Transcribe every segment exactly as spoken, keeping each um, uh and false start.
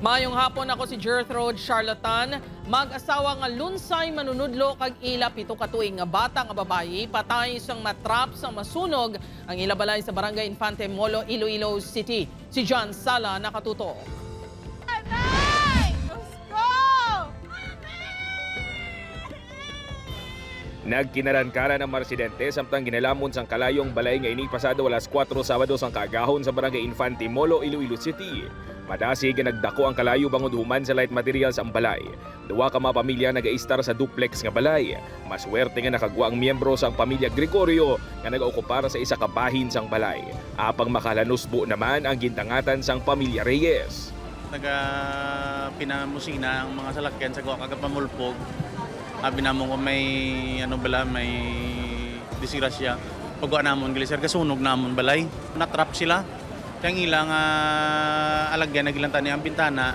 Maayong hapon, ako si Gertrude Charlatan. Mag-asawa nga lunsay manunudlo kag ila pito ka tuig nga bata nga babayi patay sang matrap sang masunog ang ila balay sa Barangay Infante Molo, Iloilo City. Si John Sala nakatutok. Nagkinaran-karan ang mga residente samtang ginalamon sang kalayo ang balay nga ini pasado alas kuwatro Sabado sang kaagahon sa Barangay Infante Molo, Iloilo City. Madasig nga nagdako ang kalayo bangod human sa light materials ang balay. Duha ka mga pamilya nagaistar sa duplex nga balay. Maswerte nga nakagwa ang miyembro sang pamilya Gregorio nga nagaokupar sa isa ka bahin sang balay. Apang makalanusbo naman ang gintangatan sang pamilya Reyes. Nagapinamusina ang mga salakyan sa gwa kag pamulpog. Abi namon kung may ano bala, may disgrasya. Pagwa namon gali sir, gasunog namon balay. Natrap sila. Kaya ang ilang ah, alagyan, nagilantani ang bintana.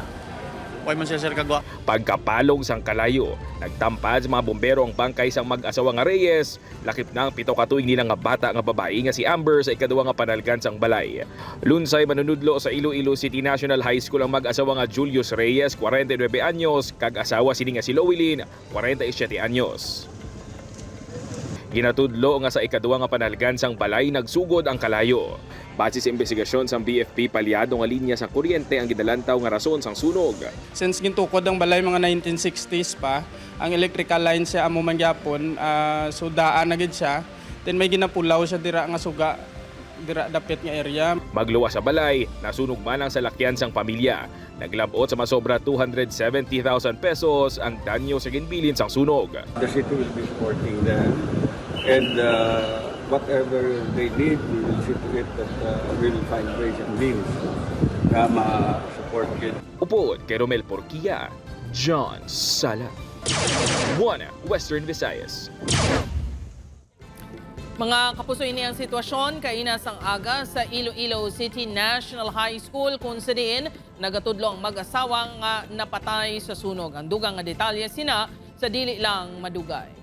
Way man sila sir kagwa. Pagkapalong sang kalayo, nagtampad sa mga bombero ang bangkay sang mag-asawa nga Reyes. Lakip na ang pito ka tuig nila nga bata nga babayi nga si Amber sa ikaduha nga panalgan sang balay. Lunsay manunudlo sa Iloilo City National High School ang mag-asawa nga Julius Reyes, kwarenta y nuebe anyos, kag asawa sini nga si Lowelyn, kwarenta y siyete anyos. Ginatudlo nga sa ikaduha nga panalgan sang balay nagsugod ang kalayo. Base sa imbestigasyon sang B F P, palyado nga linya sang kuryente ang ginalantaw nga rason sang sunog. Since gintukod ang balay mga nineteen sixties pa, ang electrical line siya amo man gyapon, ah, so daan na gid siya. Then may ginapulaw siya dira nga suga dira dapit nga area. Magluwas sa balay, nasunog man ang salakyan sang pamilya. Naglab-ot sa masobra two hundred seventy thousand pesos ang danyo sa ginbilin sang sunog. The city will be supporting them, and uh, whatever they need, we will see to it that uh, we will find ways and means na ma-support it. Upod kay Romel Porquia, John Sala, One Western Visayas. Mga kapuso, ini ang sitwasyon kaina sang aga sa Iloilo City National High School, kung sa diin nagatudlo ang mag-asawa nga napatay sa sunog. Ang dugang nga detalye sina sa dili lang madugay.